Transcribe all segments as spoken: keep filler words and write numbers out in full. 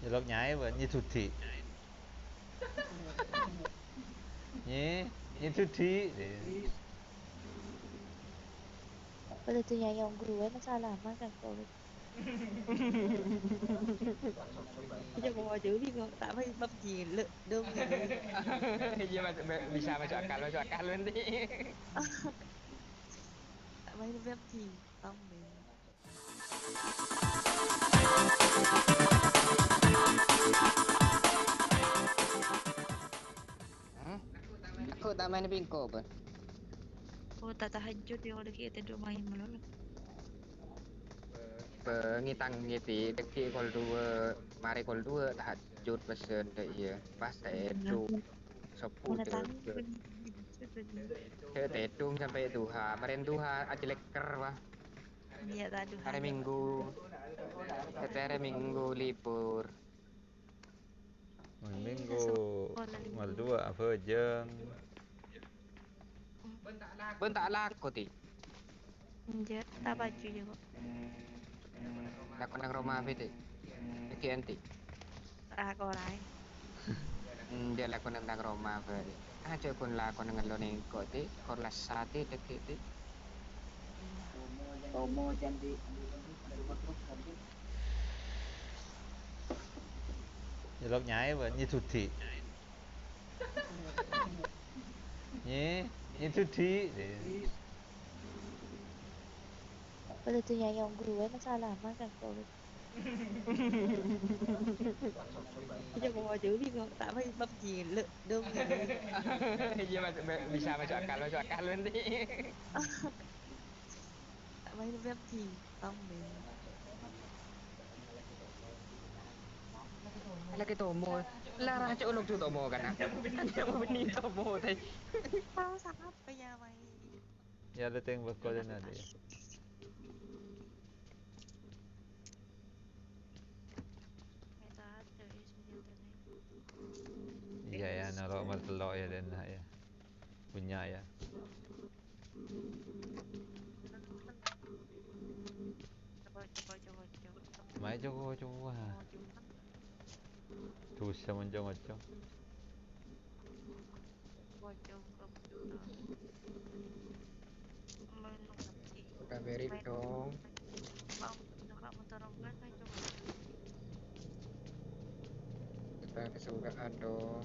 Delok nyaè, bân, nyè dudi. Nyè, nyè dudi. Padâ dhâ nyayong ghuru, masalah mah kan, kok. Iya, kok mau jauh nih, kok tak main PUBG, lho, dong. Iya, Mas, be-, bisa masuk akal, masuk akal nanti. Tak main PUBG, tong, deh. Hmm? Kok tak main pingko, Bang? Oh, ta' tahajjud ya, kalau kita dua main melulu. Bengè tang ngèti, dhâggi' kol duwâ', marè kol duwâ' tahajjud pèssèna, iyâ. Pas tèdung. Seppo dhâggi'. Tèdung sampè' duha, marèn duha ajhâlèkker, wah. Iya, ta' duha. Hari Minggu. Dhâddhi hari Minggu libur. Minggu, minggu, mal duwâ' abhâjâng. Bân ta' lako, Ti? Enjâ', ta' paju jâ, kok. Lako neng roma abâ, Ti? Dhâggi' enti? Lako raè. Enjâ', lako neng roma abâ, Ti. Ajhâ' ghun lako neng ngello nengko', Ti. Kor lassa, Ti, dhâggi', Ti. Tomo, Candi. Nyelok nyaè, bân, nyè dudi. Nyè, nyè dudi. Padâ dhâ nyayong ghuru, masalah mah kan, kok. Iya, kok mau jauh nih, kok tak main PUBG, lho, dong. Iya, Mas, be-, bisa masuk akal, masuk akal nanti. Tak main PUBG, tong, deh. Lagi Tomo. Lah, raja ulung ju Tomo, kan? Kan dia mau beni Tomo, teh. Tahu siapa ya, main? Ya, lu teng beko dan ada, ya. Iya, ya, noro' martello', ya, dan, nah, ya. Punya, ya. Coba, coba, coba, coba. Mai coba, coba. Dosa mencongoco. Coba, coba. Udah beri dong. Pak, Pak motor enggak, saya coba. Kita kesukaan dong.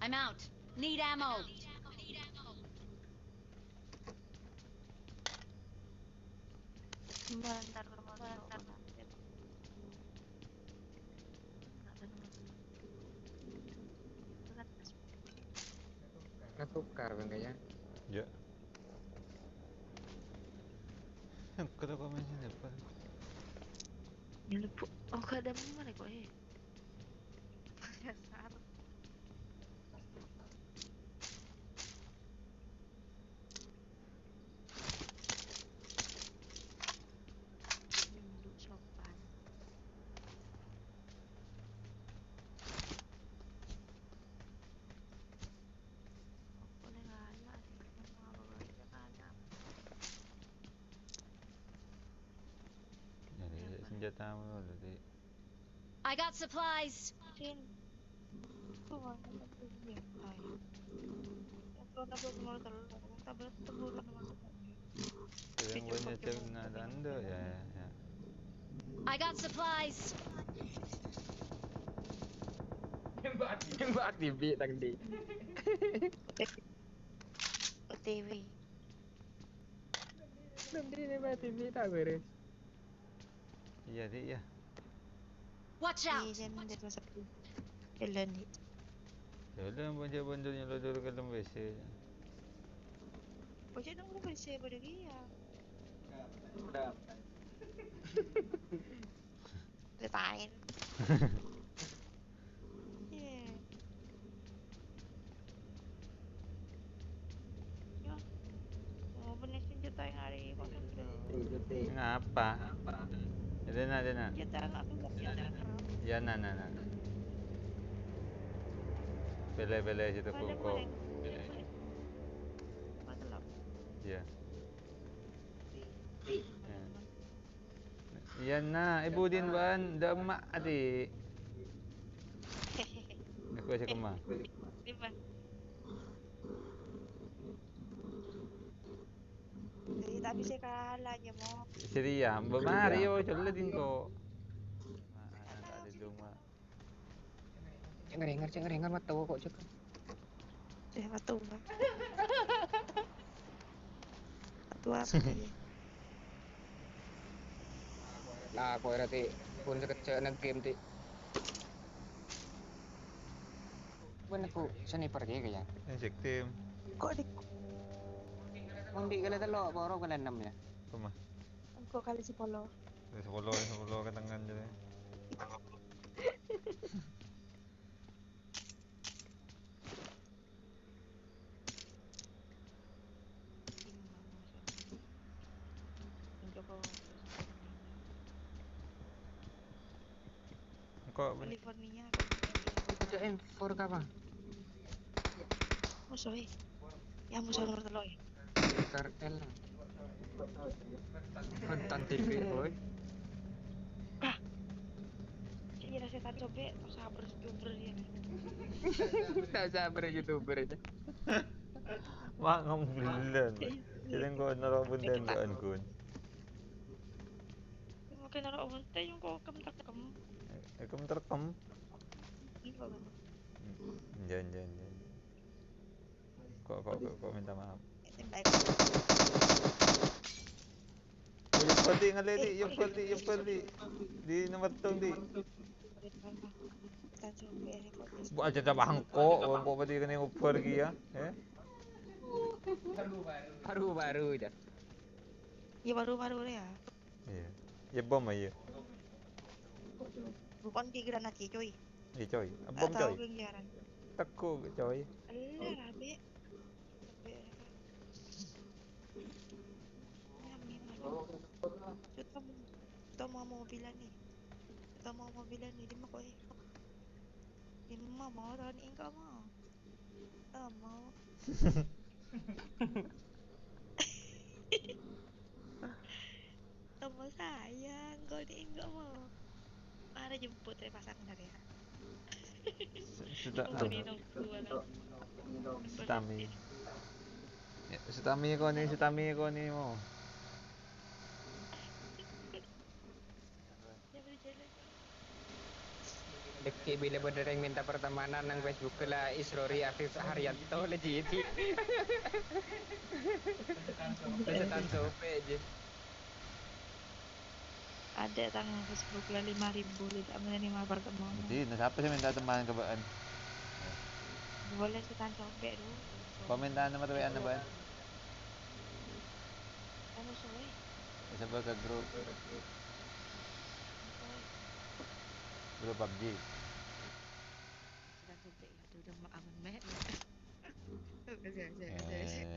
I'm out. Need ammo. Bentar, bentar. Ketukar kan kayaknya. Ya. Yang kedua komennya apa? Ini, Bu. Oh, gak ada mana kok, eh. Dasar. Nunduk sopan. Apa nih, galak sih, mau apa aja galak. Nyari senjata mulu, Dik. I got supplies. Sin. Tuh, warnanya tuh, ya, ayo. Yang kalau tabrak nomor telur, tabrak telur nomor telur. Yang punya cek nggak tanda, ya, ya, ya. I got supplies. Nembak, nembak T V tadi. O T W. Belum di nembak T V tak beres. Iya, Dik, ya. Watch out! Iya, jangan dari masa dulu. Jalan, Dik. Jalan, pojok bandul nyelodor ke dalam W C. Pojok dong, W C pada dia. Udah. Ceritain. Iya. Yo. Oh, bener senjata yang hari kosong. Ngapa? Dena, dena. Senjata anak tuh, senjata anak. Ya, nah, nah, nah. P Pèlè-pèlè sè tepuk engko'. Pèlè. Iya. Iya. Iyâ, na, Ibu Din bân, dâ' emma' ati. Aku aja kemma. Jadi, tapi saya kalah aja, Mo. Sè rèya, mbok mari, yo, coba Din kok. Nah, nah, tak ada dong, Mak. Cè' ngarèngar, cè' ngarèngar, mattowa kok, cè'. Eh, mattowa. Mattowa apa ya? Nah, kok era ti, pun sakejjhâ' nang game ti. Bân aku sniper kèya, kèya. Injek tim. Kok di- Mon bi' kalè tello', poro kalè ennem, ya? Apa, Mah? Engko' kalè sapolo. Kalè sapolo, sapolo ka tengnga, jârèya. Engko' California. Baca M four ka apa? Musuh, eh. Ya, musuh nomor tello', eh. Tar L. Kontan T V, boy. Ah. Iya, setan sobek, tak sabar YouTuber ya. Tak sabar YouTuber itu. Mak ngomong bulan. Jadi engko' noro' bunten doan, Gun. Mungkin noro' bunten yang kok kem terkem. Eh, kem terkem? Iya, Bang. Hmm, jan, jan, jan. Kok, kok, kok, kok minta maaf? Tembak. Oh, ya, berarti ngalih, Di. Ya, berarti, ya, berarti. Di nomor tong, Di. Tanjung Priok. Bu aja tambah engko', engko' berarti kena ubar ki ya, eh? Baru-baru aja. Ya, baru-baru ya. Iya. Ya, bom aja. Bukan di granat ya, coy. Iya, coy. Bom, coy. Tahu kegiatan. Teko, coy. Alah, Be. Be. Nyami, malu. Kita mau, kita mau mobilan nih. Kita mau mobilan nih, di mana kok, eh? Di mana mau, tahun ini kok mau? Tomo. Tomo sayang, kau ni enggak mau. Mari jemput ya, pasang bentar ya. Sudah. Tunggu nih, tunggu, alah. Sutami. Ya, Sutami kau ni, Sutami kau ni mau. Dhâggi' bilâ bâdâ rèng mènta pertemanan nang Facebook la Isrori Afif Haryanto la jiyâ. La setan sobek jiyâ. Adâ' tang Facebook la lima ribu, la ta' mènta pertemanan. Jadi, nah, sapa sè mènta teman ka bâ'ân? Boleh setan sobek, dulu. Komentar nomor W A-na bâ'ân. Kamu soe? Sebar ke grup. Grup PUBG. Sudah sobek ya, udah mau aman, Mek. Oke, oke, oke, oke. Eh.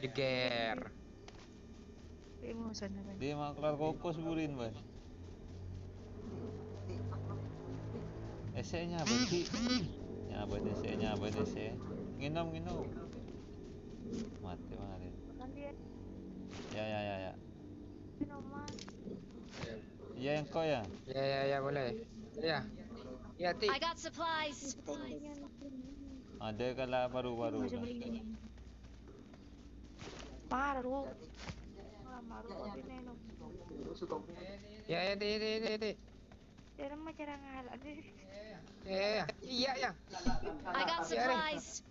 Jeger. Emosan apa? Dia mau keluar kokos burin, Bang. Esenya apa sih? Nyabet ese, nyabet ese. Nginum, nginum. Mati, Bang Arin. Nanti ya. Ya, ya, ya, ya. Minuman. Iya, engko' ya? Ya, ya, ya, boleh. Ya. Ya, Ti. I got supplies. Ada kala paru-paru. Masih beli ini. Paru. Wah, paru kok dineno. Ya, ya, Ti, Ti, Ti, Ti. Cara macara ngalat deh. Ya, ya, ya. Iya, ya. I got supplies.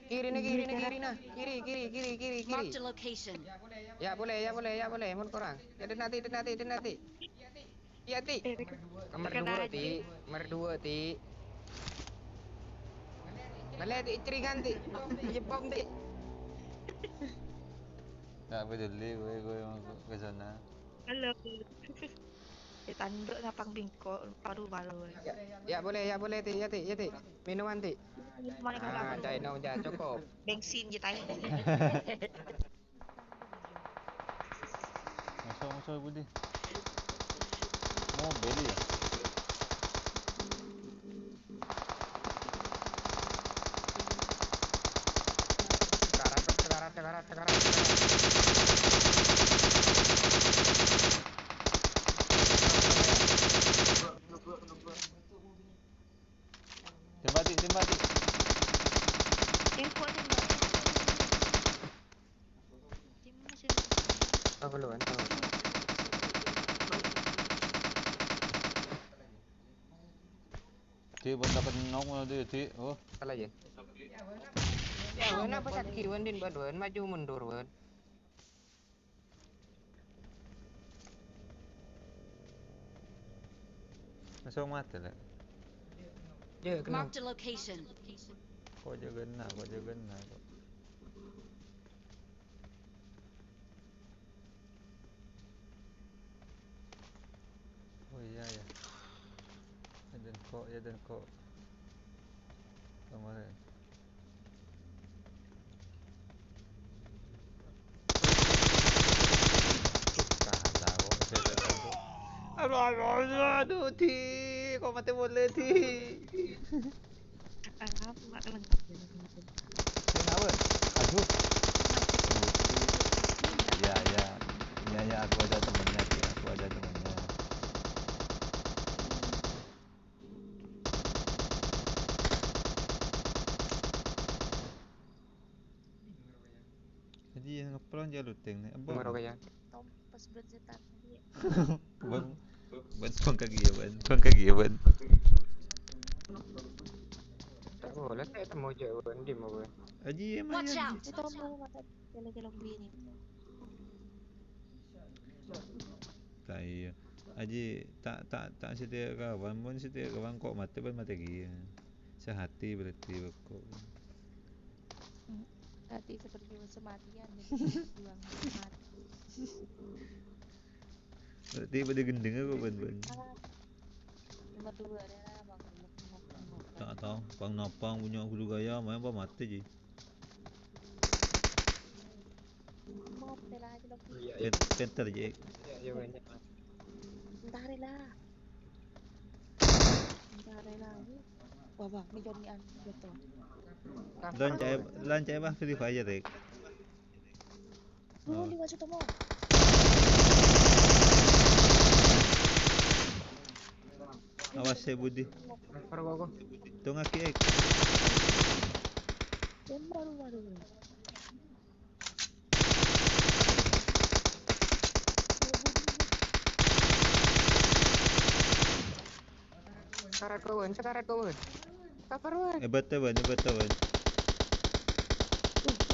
Kiri na, kiri na, kiri na. Kiri, kiri, kiri, kiri, kiri. Marked a location. Ya boleh, ya boleh, ya boleh. Mon korang. Ya, den ati, den ati, den ati. Iya, Ti. Eh, nomor dua, Ti. Nomor dua, Ti. Boleh, Ti, ceringan, Ti. Jepong, Ti. Nggak peduli gue, gue mau ke sana. Halo. Eh, tanduk napang bingko, paru-paru. Ya, ya boleh, ya boleh, Ti, ya, Ti, ya, Ti. Minuman, Ti. Minuman. Ah, cai nom, ja, cukup. Bensin, ya, tai. Masuk, masuk, Budi. Mobil ya. Sekarat, sekarat, sekarat, sekarat, sekarat. Tembak, Ti, tembak, Ti. Info, tembak. Apa lu, Wan? Tahu. Ti, benda kenok mana, Ti, Ti? Oh. Salah ya? Ya, Wan, apa sakit, Wan, din, Wan, Wan, maju mundur, Wan. Langsung mati, Lek. Ya, kenal. Marked a location. Kok jaga na, kok jaga na, kok. Oh iya, ya. Ya, dan kok, ya, dan kok. Kemarin. Aduh, aduh, aduh, aduh, Ti. Kok mati boleh, Ti? Apa, Mak, lengkap ya, lengkap. Kenapa? Aduh. Ya, ya. Ya, ya, aku ada temennya, Ti. Aku ada temennya. Jadi yang ngeplon aja looting nih. Apa? Nomor ya. Tom, pas bulan setan. Iya. Bang, bang, bang kaki ya, bang. Bang kaki ya, bang. Tak boleh, saya temu aja, Bang. Di mau, Bang. Aji, emang. Watch ya, out! Aji. Itu mau mata jalan-jalan bini. Ta' iyâ. Aji, ta', ta', ta' satèya kawan, mon satèya kawan kok matè, bân matè kèya. Sehati berarti kok. Hmm, hati seperti kematian, jadi berjuang mati. Berarti padâ gendhengnga kok, bân, bân. Nomor dua, ada lah, Bang. Ta' tao, pang-napang punya guru gaya, main apa matè, Ji? Mati lah, aja lagi. Iya, iya. Pen-, penter, Ji. Iya, iya, banyak. Entar lah. Entar lah. Wah, wah, ini jadi an-, betul. Lancai, lancai, bah, Free Fire, Rik. Lu, oh, liwat situ, Mo. Awas, ya, Budi. Parah, kok, kok. Tongaki, Ek. Tembak, lu, waduh. Sekarat, kawan, sekarat, kawan. Cover, wan. Hebat, ya, Wan, hebat, ya, Wan.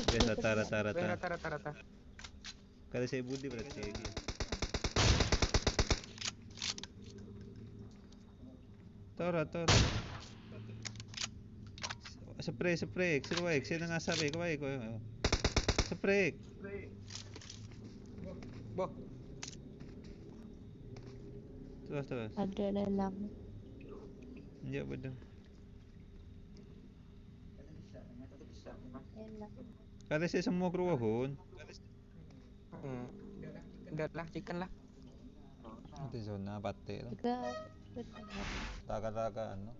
Biasa, rata, rata, rata. Rata, rata, rata. Kali saya Budi berarti iki. Tor, tor. Spray, spray, spray, sing nang asap, eh, kowe, kowe. Spray. Boh. Terus, terus. Ada lelang. Iya, bener. Lelang. Kali saya semua kru, Hun. Hmm. Udah lah, chicken lah. Di zona patè lah. Juga. Taka-taka, anu.